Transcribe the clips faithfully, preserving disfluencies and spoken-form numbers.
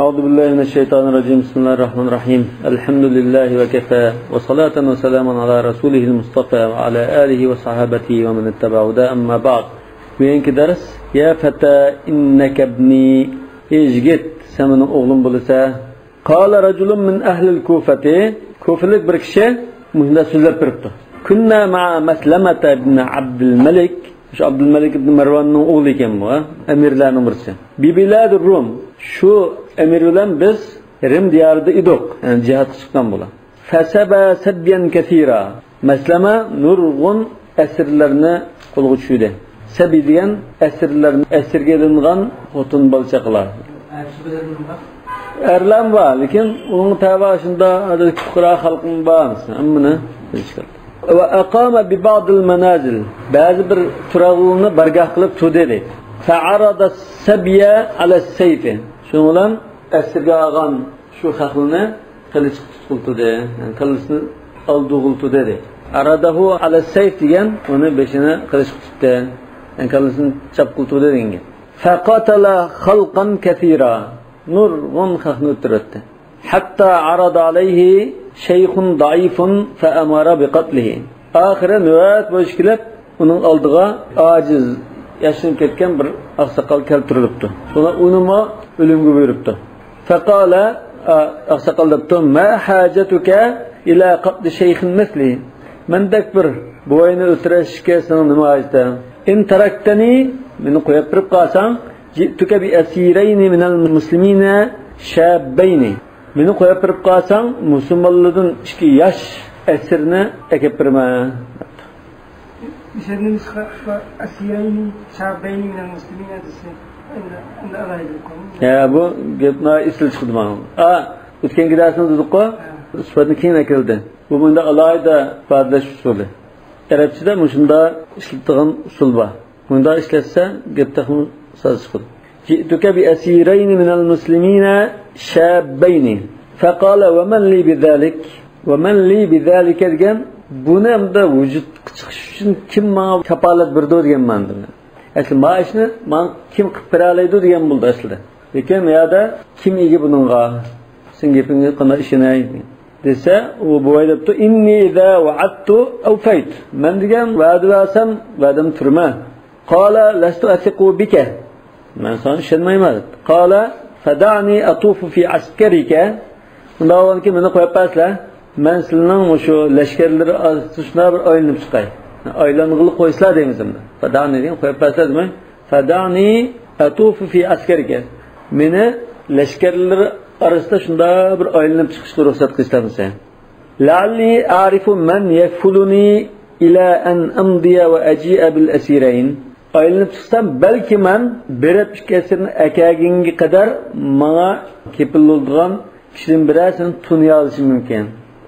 أعوذ بالله من الشيطان الرجيم. بسم الله الرحمن الرحيم. الحمد لله وكفى، وصلاة وسلاما على رسوله المصطفى وعلى آله وصحابته ومن اتبع هداه، أما بعد. بۈگۈنكى دەرس، يا فتى إنك ابني، ئى يىگىت، سەن مېنىڭ ئوغلۇم بولىسەن. قال رجل من أهل الكوفة، كوفىلىك بىر كىشى مۇشۇنداق سۆزلەپ بېرىپتۇ. كنا مع مسلمة بن عبد الملك، شۇ ئابدۇلمەلىك ئىبن مەرۋاننىڭ ئوغلى ئىكەن بۇ، ھە؟ ئەمىرلەرنىڭ بىرسى. ببلاد الروم، شۇ ئەمىر بىلەن بىز رىم دىيارىدا ئىدۇق، يەنى جىھادقا چىققان بۇلار. فسبى سبيا كثيرا، مەسلەمە نۇرغۇن ئەسىرلەرنى قولغا چۈشۈردى. سەبىي دېگەن ئەسىرلەر، ئەسىرگە ئېلىنغان خوتۇن بالا چاقىلار. ئەرلەرمۇ بار، لېكىن ئۇنىڭ تەۋە شۇنداق پۇقرا خەلقمۇ بار، ھەممىنى. وأقام ببعض المنازل، بەزى بىر تۇراقلىرىنى بارگاھ قىلىپ تۇردى، دەيدۇ. فعرض السبي على السيف، شۇنىڭ بىلەن ئەسىرگە ئالغان شۇ خەقنى قىلىچقا تۇتقىلى تۇردى، يەنى كاللىسىنى ئالدۇرغىلى تۇردى، دەيدۇ. عرضه على السيف دېگەن ئۇنى بېشىنى قىلىچقا تۇتتى، يەنى كاللىسىنى چاپقىلى تۇردى دېگەن گەپ. فقتل خلقا كثيرا، نۇرغۇن خەقنى ئۆلتۈرۈۋەتتى. حتى عرض عليه شيخ ضعيف فأمر بقتله. ئاخىرى نۆۋەت بويىچە كېلىپ، ئۇنىڭ ئالدىغا ئاجىز، ياشىنىپ كەتكەن بىر ئاقساقال كەلتۈرۈلۈپتۇ. شۇڭا ئۇنىمۇ ئۆلۈمگە بۇيرۇپتۇ. فقال، ئا-، ئاقساقال دەپتۇ، ما حاجتك إلى قتل شيخ مثلي؟ مەندەك بىر بوۋاينى ئۆلتۈرۈشكە سېنىڭ نېمە ھاجىتىڭ؟ إن تركتني، مېنى قويۇپ بېرىپ قالساڭ، جئتك بأسيرين من المسلمين شابين. مېنى قويۇپ بېرىپ قالساڭ، مۇسۇلمانلاردىن ئىككى ياش ئەسىرنى ئەكەپ بېرىمەن. مىسالنى نۇسخا، أسيرين شابين من المسلمين دېسە، ئەمدى، ئەمدى ئالاھىدىلىك قويۇڭ. ھە، بۇ گەپ ناھايىتى ئېسىل چىقتى ماڭا. ئا، ئۆتكەنكى دەرسنى دېدۇققۇ، ھە. سۈپەتنى كېيىن ئەكىلدى. بۇ مۇنداق ئالاھىدە ئىپادىلەش ئۇسۇلى. ئەرەبچىدە مۇشۇنداق ئىشلىتىدىغان ئۇسۇل بار. مۇنداق ئىشلەتسە، گەپ تېخىمۇ ساز چىقىدۇ. جئتك بأسيرين من المسلمين شابين. فقال ومن لي بذلك؟ ومن لي بذلك دېگەن، بۇنى ئەمدى ۋۇجۇدقا چىقىش ئۈچۈن كىم ماڭا كاپالەت بېرىدۇ دېگەن مەنىدە. ئەسلى ما ئىشنى ماڭا كىم قىلىپ بېرەلەيدۇ دېگەن بولدى ئەسلىدە. لېكىن بۇ يەردە كىم ئىگە بۇنىڭغا؟ سېنىڭ گېپىڭگە قانداق ئىشىنەي؟ دېسە، ئۇ بوۋاي دەپتۇ، إني إذا وعدت أوفيت. مەن دېگەن ۋەدە بەرسەم، ۋەدەمنى تۇرىمەن. قال لست أثق بك. مەن ساڭا ئىشەنمەيمەن، دەپتۇ. قال فدعني أطوف في عسكرك. ئۇنداق بولغانكى مېنى قويۇپ بەرسىلە، مەن سىلىنىڭ مۇشۇ لەشكەرلىرى ئارىسىدا شۇنداق بىر ئايلىنىپ چىقاي. ئايلانغىلى قويسىلا دەيمىز ئەمدى. فدعني دېگەن قويۇپ بەرسىلە دېمەي، فدعني أطوف في عسكرك. مېنى لەشكەرلىرى ئارىسىدا شۇنداق بىر ئايلىنىپ چىقىشقا رۇخسەت قىلسىلا دېسە. لعلي أعرف من يكفلني إلى أن أمضي وأجيء بالأسيرين. ئايلىنىپ چىقسام، بەلكى مەن بېرىپ ئىككى ئەسىرنى ئەكەلگەنگە قەدەر ماڭا كېپىل بولىدىغان كىشىدىن بىرەرسىنى تونۇيالىشىم مۇمكىن.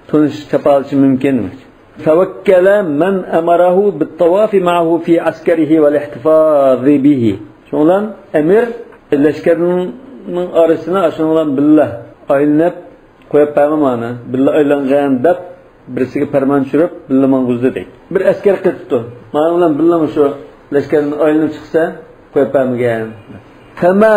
تونۇش تاپالىشىم مۇمكىن دېمەكچى. فوكل من أمره بالطواف معه في عسكره والاحتفاظ به. شۇنىڭ بىلەن ئەمىر لەشكەرنىڭ ئارىسىنى ئاشۇنىڭ بىلەن بىللە ئايلىنىپ قويۇپ بەرمە مانا، بىللە ئايلانغان دەپ بىرسىگە پەرمان چۈشۈرۈپ، بىللە ماڭغۇزدى دەيدۇ. بىر ئەسكەر قېتىپتۇ. مانا بىلەن بىللە مۇشۇ لەشكەرنى ئايلىنىپ چىقسا، قويۇپ بەرمىگەن. فما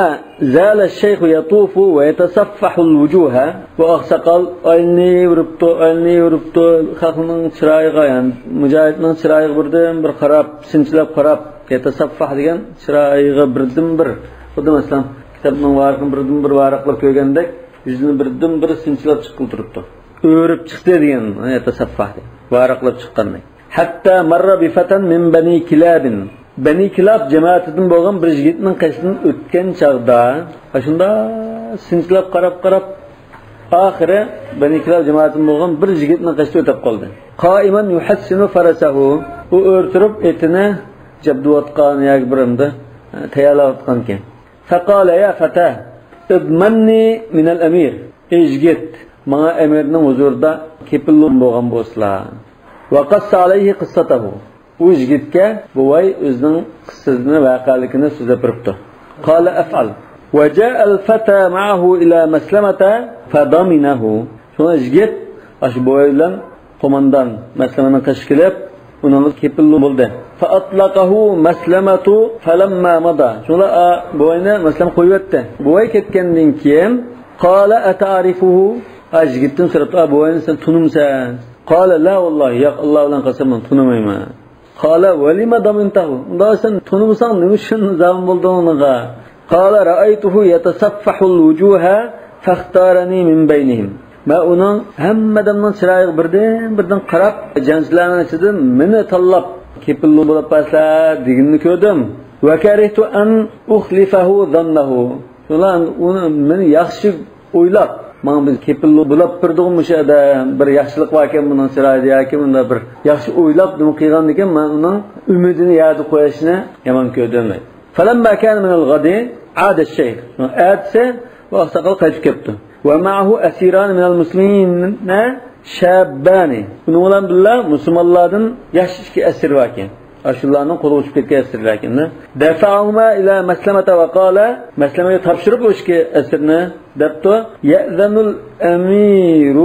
زال الشيخ يطوف ويتصفح الوجوه. بۇ ئاقساقال ئايلىنىۋېرىپتۇ، ئايلىنىۋېرىپتۇ، خەقنىڭ چىرايىغا، يەنى مۇجاھىدنىڭ چىرايىغا بىردىن بىر قاراپ، سىنچىلاپ قاراپ، يەتەسەففاھ دېگەن چىرايىغا بىردىن بىر، خۇددى مەسىلەن، كىتابنىڭ ۋارىقىنى بىردىن بىر ۋاراقلاپ كۆرگەندەك، يۈزىنى بىردىن بىر سىنچىلاپ چىققىلى تۇرۇپتۇ. ئۆرۈپ چىقتى دېگەن، يەتەسەففاھ دېگەن. ۋاراقلاپ چىققاندەك. حتى مر بفتى من بني كلاب. بەنى كىلاب جامائىتىدىن بولغان بىر يىگىتنىڭ قېشىدىن ئۆتكەن چاغدا، ئاشۇنداق سىنچىلاپ قاراپ-قاراپ، ئاخىرى بەنى كىلاب جامائىتىدىن بولغان بىر يىگىتنىڭ قېشىدىن ئۆتۈپ قالدى. قائما يحصن فرسه. ئۇ ئۆرە تۇرۇپ ئېتىنى جابدۇۋاتقان ياكى بىر ئەمدى تەييارلاۋاتقانىكەن. فقال يا فتى اضمني من الأمير. ئى يىگىت، ماڭا ئەمىرنىڭ ھۇزۇرىدا كېپىل بولغان بولسىلا. وقص عليه قصته. ئۇ يىگىتكە بوۋاي ئۆزىنىڭ قىسسىسىنى، ۋەقەلىكىنى سۆزلەپ بېرىپتۇ. قال أفعل. وجاء الفتى معه إلى مسلمة فضمنه. شۇڭا يىگىت ئاشۇ بوۋاي بىلەن قوماندان مەسلىمىنىڭ قېشىغا كېلىپ، ئۇنىڭغا كېپىل بولدى. فأطلقه مسلمة فلما مضى. شۇڭا ئا، بوۋاينى مەسلىمە قويۇۋەتتى. بوۋاي كەتكەندىن كېيىن قال أتعرفه؟ ئا، يىگىتتىن سوراپتۇ، ئا، بوۋاينى سەن تونۇمسەن؟ قال لا والله، ياق، ئاللا بىلەن قەسەم، مەن تونۇمايمەن. قال ولم ضمنته؟ ئۇنداق سەن تونۇمىساڭ نېمە ئۈچۈن زامىن بولدۇڭ ئۇنىڭغا؟ قال رأيته يتصفح الوجوه فاختارني من بينهم. مەن ئۇنىڭ ھەممە ئادەمنىڭ چىرايىغا بىردىن-بىردىن قاراپ، جەڭچىلەرنىڭ ئىچىدىن مېنى تاللاپ، كېپىللىك بولۇپ بەرسىلەر دېگىنىنى كۆردۈم. وكرهت أن أخلفه ظنه. شۇڭا ئۇنى مېنى ياخشى ئويلاپ، ماڭا بىز كېپىللىك بولاپ بېرىدىغۇ مۇشۇ ئادەم، بىر ياخشىلىق باركەن بۇنىڭ چىرايىدا ياكى مۇنداق بىر ياخشى ئويلاپ نېمە قىلغاندىكىن، مەن ئۇنىڭ ئۈمىدىنى يەردە قويۇشنى يامان كۆردۈم. فلما كان من الغد عاد الشيخ. ئەتىسى بۇ ئاقساقال قايتىپ كەپتۇ. ومعه أسيران من المسلمين شابان. ئۇنىڭ بىلەن بىللە مۇسۇلمانلاردىن ياش ئىككى ئەسىر باركەن. ئاشۇلارنىڭ قولىغا چۈشۈپ كەتكەن ئەسىرلەركەن. دفعهما إلى مسلمة وقال، مەسلىمەگە تاپشۇرۇپ ئۇ ئىككى ئەسىرنى دەپتۇ. يأذن الأمير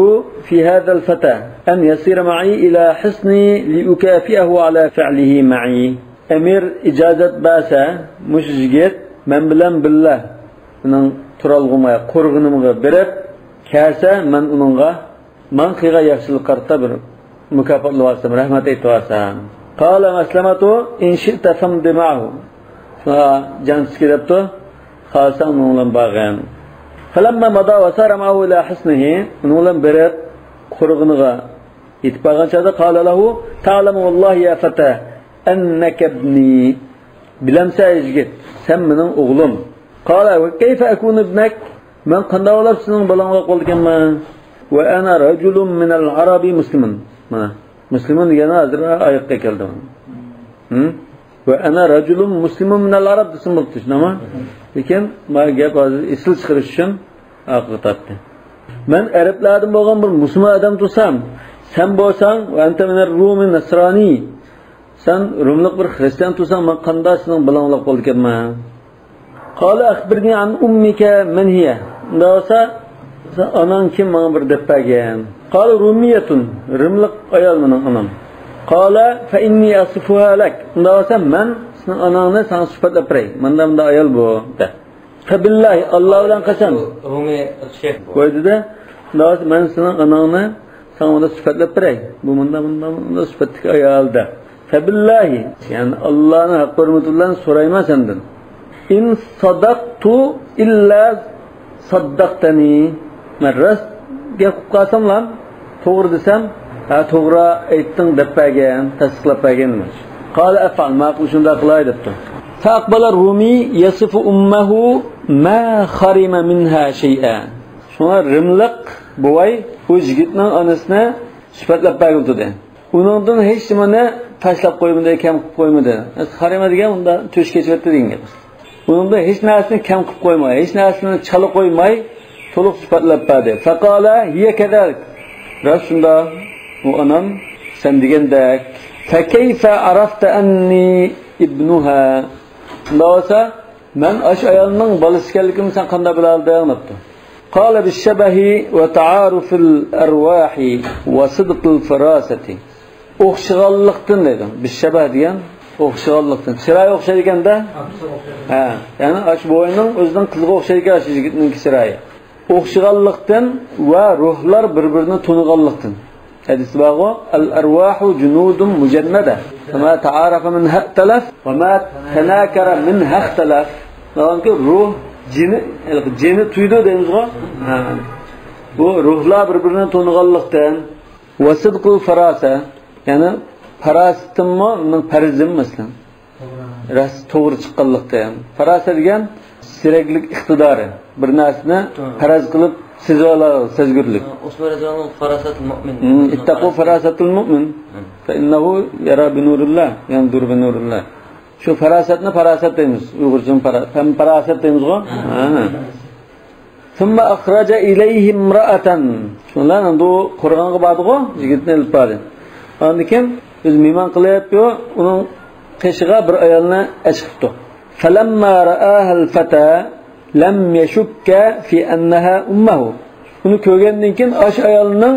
في هذا الفتى أن يسير معي إلى حصني لأكافئه على فعله معي. ئەمىر ئىجازەت بەرسە، مۇشۇ يىگىت مەن بىلەن بىللە مېنىڭ تۇرالغۇما، قورغىنىمغا بېرىپ كەلسە، مەن ئۇنىڭغا ماڭا قىلغان ياخشىلىققا قارىتا بىر مۇكاپاتلىۋالسام، رەھمەت ئېيتىۋالسام. قال مسلمة إن شئت فامض معه. شۇڭا جەڭچىسىگە دەپتۇ، خالىساڭ مېنىڭ بىلەن بارغىن. فلما مضى وسار معه إلى حصنه. ئۇنىڭ بىلەن بېرىپ قورغىنىغا يېتىپ بارغان چاغدا قال له تعلم والله يا فتى أنك ابني. بىلەمسەن يىگىت، سەن مېنىڭ ئوغلۇم. قال وكيف أكون ابنك؟ مەن قانداق بولۇپ سېنىڭ بالاڭ بولۇپ قالدىكەنمەن؟ وأنا رجل من العرب مسلم. مانا، مۇسلىمۇن دېگەن ھازىر ئاياققا كەلدى. ھە؟ وأنا رجل مسلم من العرب دېسىمۇ بوپتۇ، شۇنداقمۇ؟ لېكىن مانا گەپ ھازىر ئېسىل چىقىرىش ئۈچۈن ئارقىغا تارتتى. مەن ئەرەبلەردىن بولغان بىر مۇسۇلمان ئادەم تۇرسام، سەن بولساڭ، وأنت من الروم نصراني، سەن روملۇق بىر خرىستىيان تۇرساڭ، مەن قانداق سېنىڭ بالاڭ بولۇپ قالىدىكەنمەن؟ قال أخبرني عن أمك من هي؟ ئۇنداق بولسا، سەن ئاناڭ كىم، ماڭا بىر دەپ بەرگىن. قال رومية، رىملىق ئايال مېنىڭ ئانام. قال فإني أصفها لك. ئۇنداق بولسا، مەن سېنىڭ ئاناڭنى ساڭا سۈپەتلەپ بېرەي. ماندا مۇنداق ئايال بۇ، دە. فبالله، ئاللا بىلەن قەسەم. رومى شەيخ بۇ. قوي دېدى. ئۇنداق بولسا، مەن سېنىڭ ئاناڭنى ساڭا مۇنداق سۈپەتلەپ بېرەي. بۇ مۇنداق، مۇنداق، مۇنداق سۈپەتلىك ئايال، دە. فبالله، يەنى ئاللانىڭ ھەق ھۆرمىتى بىلەن سورايمەن سەندىن. إن صدقت إلا صدقتني. مەن راست گەپ قىلىپ قالساملا، توغرا دېسەم، ھە، توغرا ئېيتتىڭ دەپ بەرگىن، تەستىقلاپ بەرگىن دېمەكچى. قال أفعل، ماقۇل، شۇنداق قىلاي دەپتۇ. فأقبل الرومي يصف أمه ما خرم منها شيئا. شۇڭا رىملىق بوۋاي بۇ يىگىتنىڭ ئانىسىنى سۈپەتلەپ بەرگىلى تۇردى. ئۇنىڭدىن ھېچ نېمىنى تاشلاپ قويمىدى، كەم قىلىپ قويمىدى. خارىمە دېگەن ئۇندا تۆشۈك كېچىۋەتتى دېگەن گەپ. ئۇنىڭدا ھېچ نەرسىنى كەم قىلىپ قويماي، ھېچ نەرسىنى چالا قويماي، تولۇق سۈپەتلەپ بەردى. فقال هي كذلك. راست شۇنداق. ئۇ ئانام سەن دېگەندەك. فكيف عرفت أني ابنها؟ شۇنداق بولسا، مەن ئاشۇ ئايالنىڭ بالىسى ئىكەنلىكىمنى سەن قانداق بىلەلىدىڭ دەپتۇ. قال بالشبه وتعارف الأرواح وصدق الفراسة. ئوخشىغانلىقتىن دەيدۇ. بالشبه دېگەن ئوخشىغانلىقتىن. چىرايى ئوخشايدىكەن-دە. ھە، يەنى ئاشۇ بوۋاينىڭ ئۆزىنىڭ قىزىغا ئوخشايدىكەن ئاشۇ يىگىتنىڭكى چىرايى. ئوخشىغانلىقتىن ۋە روھلار بىر-بىرىنى تونۇغانلىقتىن. ھەدىستە بارغۇ، الأرواح جنود مجندة، فما تعارف منها ائتلف، وما تناكر منها اختلف. دېگەنكى روھ جېنى، جېنى تۇيىدۇ دەيمىزغۇ. ھە. بۇ روھلار بىر-بىرىنى تونۇغانلىقتىن. وصدق الفراسة، يەنى پاراسىتىممۇ، مېنىڭ پەرىزىم مەسىلەن. راست، توغرا چىققانلىقتا، يەنى. پاراسە دېگەن زېرەكلىك ئىقتىدارى. بىر نەرسىنى توغرا. پەرەز قىلىپ سېزىۋالار، سەزگۈرلۈك. ئوسمان رەزىياللاھۇ ئەنھۇ فاراسەتۇل مۇئمىن. ھىم، اتقوا فاراسەتۇل مۇئمىن. ھىم. فەئىننەھۇ يەرا بىنۇرىللا، يەنزۇرۇ بىنۇرىللا. شۇ پاراسەتنى پاراسەت دەيمىز. ئۇيغۇرچىنى پارا-، پەم-، پاراسەت دەيمىزغۇ. ھىم. ھە. ثم أخرج إليه امرأة. شۇنداق ئەمدى ئۇ قورغانغا باردىغۇ، يىگىتنى ئېلىپ باردى. ئاندىن كېيىن ئۆزى مېھمان قىلىپ، يو، ئۇنىڭ قېشىغا بىر ئايالنى ئەچىقىپتۇ. فلما رآها الفتى لم يشك في أنها أمه. ئۇنى كۆرگەندىن كېيىن ئاشۇ ئايالنىڭ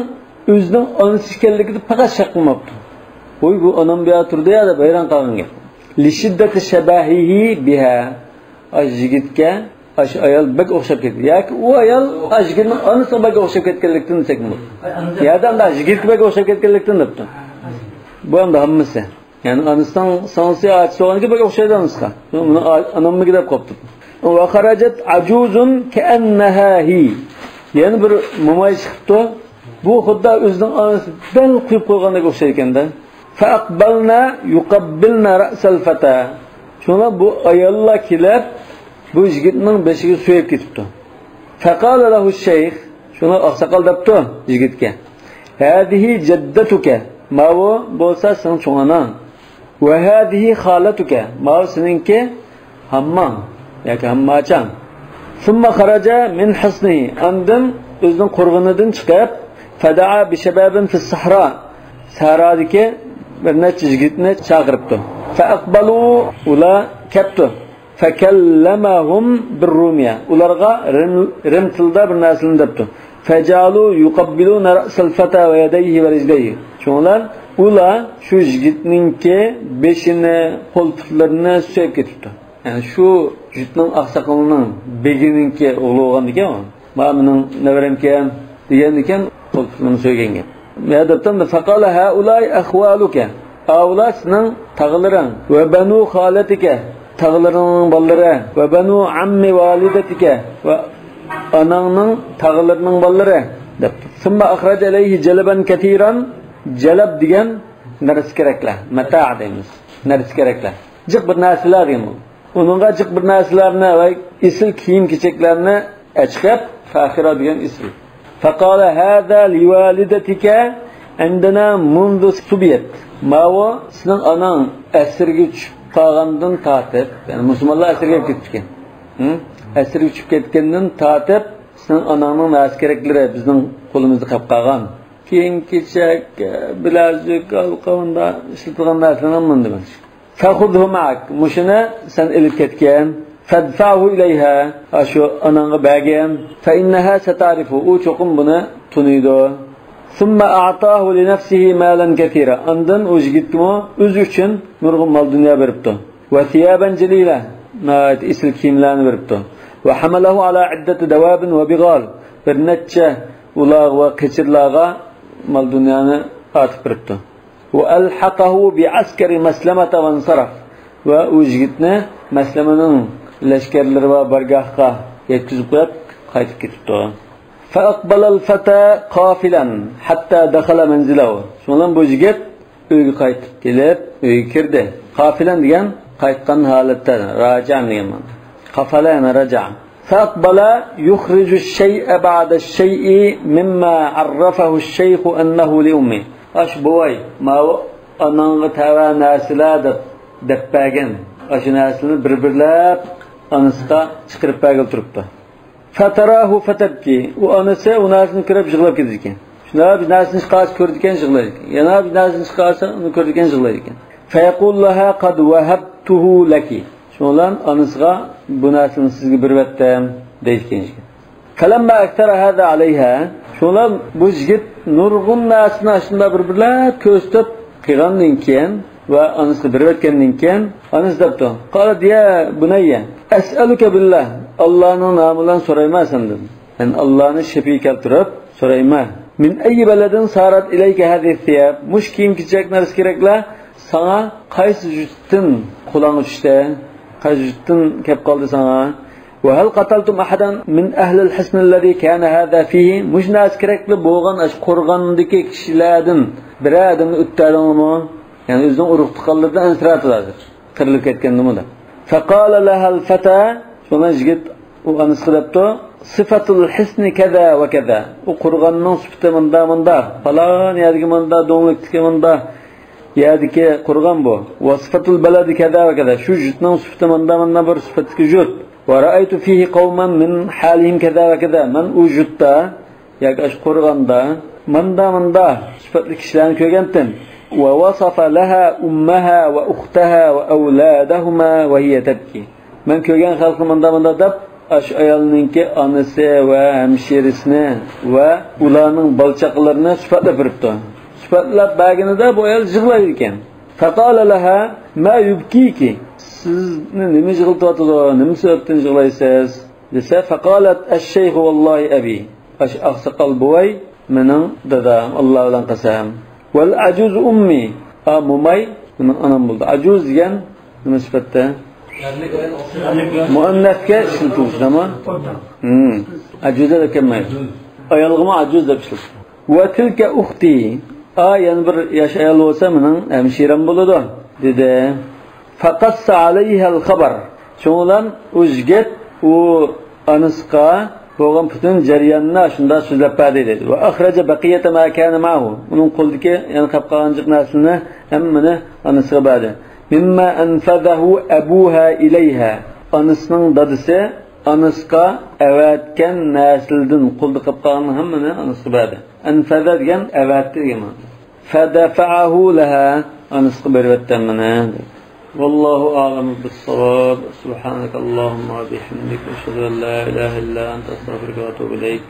ئۆزىنىڭ ئانىسى ئىكەنلىكىدە پەقەت شەك قىلماپتۇ. ۋوي، بۇ ئانام بۇ يەردە تۇرىدۇ يا دەپ ھەيران قالغان گەپ. لشدة شبهه بها. ئاشۇ يىگىتكە ئاشۇ ئايال بەك ئوخشاپ كەتكەن. ياكى ئۇ ئايال ئاشۇ يىگىتنىڭ ئانىسىغا بەك ئوخشاپ كەتكەنلىكتىن دېسەكمۇ بولىدۇ. يا ئەمدى ئاشۇ يىگىتكە بەك ئوخشاپ كەتكەنلىكتىن دەپتۇ. بۇ ئەمدى ھەممىسى. يەنى ئانىسىنىڭ سىڭلىسى ئاچىسى بولغاندىكىن بەك ئوخشايدۇ ئانىسىغا. مۇنى ئا-، ئانامنىڭكى دەپ قوپتۇ. ۋەخەرەجەت ئەجۇزۇن كەئەننەھا ھىي. يەنە بىر موماي چىقىپتۇ. بۇ خۇددى ئۆزىنىڭ ئانىسى دەل قويۇپ قويغاندەك ئوخشايدىكەن-دە. فەئەقبەلنە يۇقەببىلنە رەئسەل فەتا. شۇڭا بۇ ئاياللار كېلىپ، بۇ يىگىتنىڭ بېشىغا سۆيۈپ كېتىپتۇ. فەقالە لەھۇ شەيخ، شۇڭا ئاقساقال دەپتۇ يىگىتكە، ھەزىھى جەددەتۇكە، ماۋۇ بولسا سېنىڭ چوڭ ئاناڭ. ۋەھەزىھى خالەتۇكە، ماۋۇ سېنىڭكى ھامماڭ ياكى ھامماچاڭ. ثم خرج من حصنه، ئاندىن ئۆزىنىڭ قورغىنىدىن چىقىپ، فدعا بشباب في الصحراء، سەھرادىكى بىر نەچچە يىگىتنى چاقىرىپتۇ. فأقبلوا، ئۇلار كەپتۇ. فكلمهم بالرومية، ئۇلارغا رىم، رىم تىلدا بىر نەرسىلەرنى دەپتۇ. فجعلوا يقبلون رأس الفتى ويديه ورجليه. شۇڭلار ئۇلار شۇ يىگىتنىڭكى بېشىنى، قول پۇتلىرىنى سۆيۈپ كېتىپتۇ. يەنى شۇ يۇرتنىڭ ئاقساقىلىنىڭ، بېگىنىڭكى ئوغلى بولغاندىكەن ئۇ. ما مېنىڭ نەۋرەمكەن دېگەندىكىن، قول پۇتلىرىنى سۆيگەن گەپ. يا دەپتۇ، فقال هؤلاء أخوالك، ئاۋۇلار سېنىڭ تاغىلىرىڭ، وبنو خالتك، تاغىلىرىڭنىڭ بالىلىرى، وبنو عم والدتك، ۋە ئاناڭنىڭ تاغىلىرىنىڭ بالىلىرى دەپتۇ. ثم أخرج إليه جلبا كثيرا، جەلب دېگەن نەرسە كېرەكلەر، مەتاع دەيمىز، نەرسە كېرەكلەر. جىق بىر نەرسىلەر دېگەن بۇ. ئۇنىڭغا جىق بىر نەرسىلەرنى ۋە ئېسىل كىيىم-كېچەكلەرنى ئەچىقىپ، فاخرە دېگەن ئېسىل. فقال هذا لوالدتك عندنا منذ صبيت. ماۋۇ سېنىڭ ئاناڭ ئەسىرگە چۈشۈپ قالغاندىن تارتىپ، يەنى مۇسۇلمانلار ئەسىرگە كېلىپ كېتىپتىكەن. ھە؟ ئەسىرگە چۈشۈپ كەتكەندىن تارتىپ سېنىڭ ئاناڭنىڭ نەرسە-كېرەكلىرى بىزنىڭ قولىمىزدا قېلىپ قالغان. كىيىم-كېچەك، بىلەزۈك، ھالقا، ئۇنداق ئىشلىتىدىغان نەرسىلەرنى ھەممىنى دېمەكچى. فخذه معك، مۇشۇنى سەن ئېلىپ كەتكىن. فادفعه إليها، ئاشۇ ئاناڭغا بەرگىن. فإنها ستعرفه، ئۇ چوقۇم بۇنى تونۇيدۇ. ثم أعطاه لنفسه مالا كثيرا، ئاندىن ئۇ يىگىتكىمۇ ئۆزى ئۈچۈن نۇرغۇن مال-دۇنيا بېرىپتۇ. وثيابا جليلة، ناھايىتى ئېسىل كىيىملەرنى بېرىپتۇ. وحمله على عدة دواب وبغال، بىر نەچچە ئۇلاغ ۋە قېچىرلارغا مال-دۇنيانى ئارتىپ بېرىپتۇ. وألحقه بعسكر مسلمة وانصرف. ۋە ئۇ يىگىتنى مەسلىمىنىڭ لەشكەرلىرى بار بارگاھقا يەتكۈزۈپ قويۇپ، قايتىپ كېتىپتۇ. فأقبل الفتى قافلا حتى دخل منزله. شۇنىڭ بىلەن بۇ يىگىت ئۆيگە قايتىپ كېلىپ، ئۆيگە كىردى. قافىلەن دېگەن قايتقان ھالەتتە، راجىئەن دېگەن مانا. قافەلە يەنى راجىئە. فأقبل يخرج الشيء بعد الشيء مما عرفه الشيخ أنه لأمه. ئاشۇ بوۋاي، ماۋۇ ئاناڭغا تەۋە نەرسىلەر دەپ، دەپ بەرگەن ئاشۇ نەرسىلەرنى بىر-بىرلەپ ئانىسىغا چىقىرىپ بەرگىلى تۇرۇپتۇ. فتراه فتبكي. ئۇ ئانىسى ئۇ نەرسىنى كۆرۈپ يىغلاپ كېتىدىكەن. شۇنداق بىر نەرسىنى چىقارسا كۆرىدىكەن، يىغلايدىكەن. يەنە بىر نەرسىنى چىقارسا ئۇنى كۆرىدىكەن، يىغلايدىكەن. فيقول لها قد وهبته لك. شۇنىڭ بىلەن ئانىسىغا بۇ نەرسىنى سىزگە بېرىۋەتتىم دەيدىكەن. فلما أكثر هذا عليها، شۇنىڭ بىلەن بۇ يىگىت نۇرغۇن نەرسىنى ئاشۇنداق بىر-بىرلەپ كۆرسىتىپ قىلغاندىن كېيىن ۋە ئانىسىغا بېرىۋەتكەندىن كېيىن، ئانىسى دەپتۇ، قالت يا بني أسألك بالله، ئاللانىڭ نامى بىلەن سورايمەن سەندىن. يەنى ئاللانى شەپىئى كەلتۈرۈپ سورايمەن. من أي بلد صارت إليك هذه الثياب؟ مۇشۇ كىيىم-كېچەك، نەرسە-كېرەكلەر ساڭا قايسى يۇرتتىن قولۇڭغا چۈشتى؟ قايسى يۇرتتىن كەپ قالدى ساڭا؟ وهل قتلتم أحدا من أهل الحصن الذي كان هذا فيه؟ مۇشۇ نەرسە-كېرەكلىك بولغان ئاشۇ قورغاندىكى كىشىلەردىن بىرەر ئادەمنى ئۆلتۈردىڭىزمۇ؟ يەنى ئۆزىنىڭ ئۇرۇق-تۇغقانلىرىدىن ئەنسىرەپ تۇرىدۇ. قىرىلىپ كەتكەندىمۇ دەپ. فقال لها الفتى، شۇڭا يىگىت ئۇ ئانىسىغا دەپتۇ، صفة الحصن كذا وكذا، ئۇ قورغاننىڭ سۈپىتى مۇنداق مۇنداق، پالان يەردىكى مۇنداق، دۆڭلۈكتىكى مۇنداق يەردىكى قورغان بۇ. وصفة البلد كذا وكذا، شۇ يۇرتنىڭ سۈپىتى مۇنداق مۇنداق بىر سۈپەتتىكى يۇرت. ورأيت فيه قوما من حالهم كذا وكذا، مەن ئۇ يۇرتتا ياكى ئاشۇ قورغاندا ماندا-ماندا سۈپەتلىك كىشىلەرنى كۆرگەنتىم. ووصف لها أمها وأختها وأولادهما وهي تبكي. مەن كۆرگەن خەلقنى ماندا-ماندا دەپ، ئاشۇ ئايالنىڭكى ئانىسى ۋە ھەمشىرىسىنى ۋە ئۇلارنىڭ بالا-چاقىلىرىنى سۈپەتلەپ بېرىپتۇ. سۈپەتلەپ بەرگىنىدە بۇ ئايال يىغلايدىكەن. فقال لها ما يبكيك؟ سىزنى نېمە يىغلىتىۋاتىدۇ؟ نېمە سەۋەبتىن يىغلايسىز؟ دېسە، فقالت الشيخ والله أبي، ئاشۇ ئاقساقال بوۋاي مېنىڭ دادام، ئاللا بىلەن قەسەم. والعجوز أمي، ئا، موماي مېنىڭ ئانام بولدى. ئاجۇز دېگەن نېمە سۈپەتتە؟ مۇئەننەسكە ئىشلىتىلىدۇ، ئەمما. ھىم. ئاجۇزە دەپ كەلمەيدۇ. ئايالغىمۇ ئاجۇز دەپ ئىشلىتىدۇ. وتلك أختي، ئا، يەنە بىر ياش ئايال بولسا مېنىڭ ھەمشىرەم بولىدۇ، دېدى. فقص عليها الخبر. شۇنىڭ بىلەن ئۇ يىگىت ئۇ ئانىسىغا بولغان پۈتۈن جەرياننى شۇنداق سۆزلەپ بەردى، دەيدۇ. وأخرج بقية ما كان معه. ئۇنىڭ قولىدىكى يەنە قېلىپ قالغان جىق نەرسىلەرنى ھەممىنى ئانىسىغا بەردى. مما أنفذه أبوها إليها. ئانىسىنىڭ دادىسى ئانىسىغا ئەۋەتكەن نەرسىلىدىن قولىدا قېلىپ قالغان ھەممىنى ئانىسىغا بەردى. أنفذ دېگەن ئەۋەتتى دېگەن مەنىدە. فدفعه لها، ئانىسىغا بېرىۋەتتى ھەممىنى. والله أعلم بالصواب. سبحانك اللهم وبحمدك، أشهد أن لا إله إلا أنت، أستغفرك وأتوب إليك.